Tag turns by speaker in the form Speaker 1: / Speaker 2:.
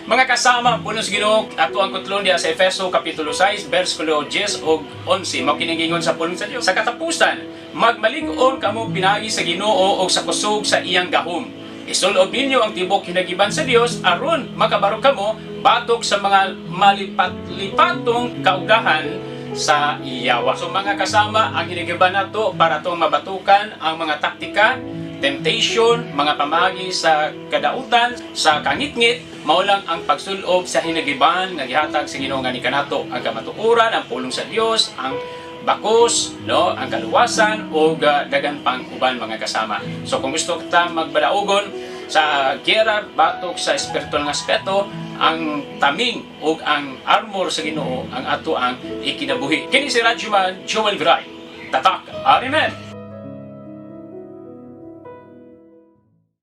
Speaker 1: Mga kasama, pulong sa Ginoo, ato ang kutlon diha sa Efeso kapitulo 6 bersikulo 10 ug 11. Mao kini giingon sa pulong sa Dios. Sa katapusan, magmalig-on kamo pinaagi sa Ginoo og sa kusog sa iyang gahom. Isulob ninyo ang tibok hinagiban sa Dios aron makabarog kamo batok sa mga malipat-lipatong kaugahan sa iyawa. So mga kasama, ang hinagiban nato para atong mabatukan ang mga taktika, temptation, mga pamagi sa kadautan, sa kangitngit, mao lang ang pagsulob sa hinagiban nga gihatag sa Ginoo nga ni kanato, ang kamatuoran, ang pulong sa Dios, ang bakos, no, ang kaluwasan o dagan pang uban, mga kasama. So kung gusto kita magbadaogon sa giyera batok sa espiritual nga aspeto, ang taming ug ang armor sa Ginoo ang ato ang ikinabuhi. Kini si Radyoman Joel Viray. Tatak Arimen.